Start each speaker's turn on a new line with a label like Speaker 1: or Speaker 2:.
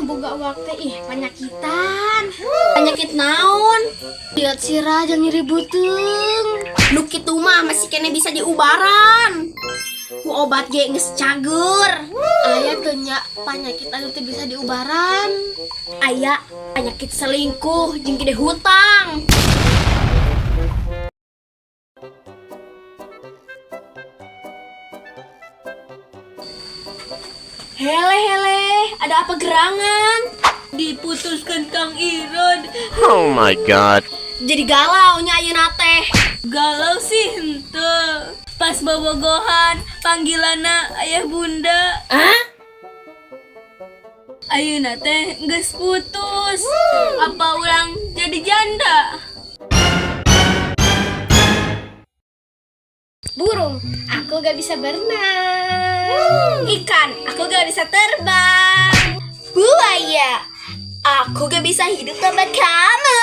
Speaker 1: Boga awak teh ih panyakitan. Penyakit naon? Lihat sirah jeung nyeri beuteung. Nu kitu mah masih keneh bisa diubaran. Ku obat ge geus cager. Aya teu nya panyakit anu teu bisa diubaran? Aya penyakit selingkuh jeung gede hutang. Hele hele, ada apa gerangan?
Speaker 2: Diputuskan Kang Irod.
Speaker 3: Oh my God.
Speaker 1: Jadi galau nya ayeuna teh.
Speaker 2: Galau sih henteu. Pas bobogohan panggilanna ayah bunda.
Speaker 1: Hah?
Speaker 2: Ayeuna teh geus putus. Apa urang jadi janda?
Speaker 1: Burung, aku gak bisa berenang. Ikan, aku gak bisa terbang. Buaya, aku gak bisa hidup tanpa kamu.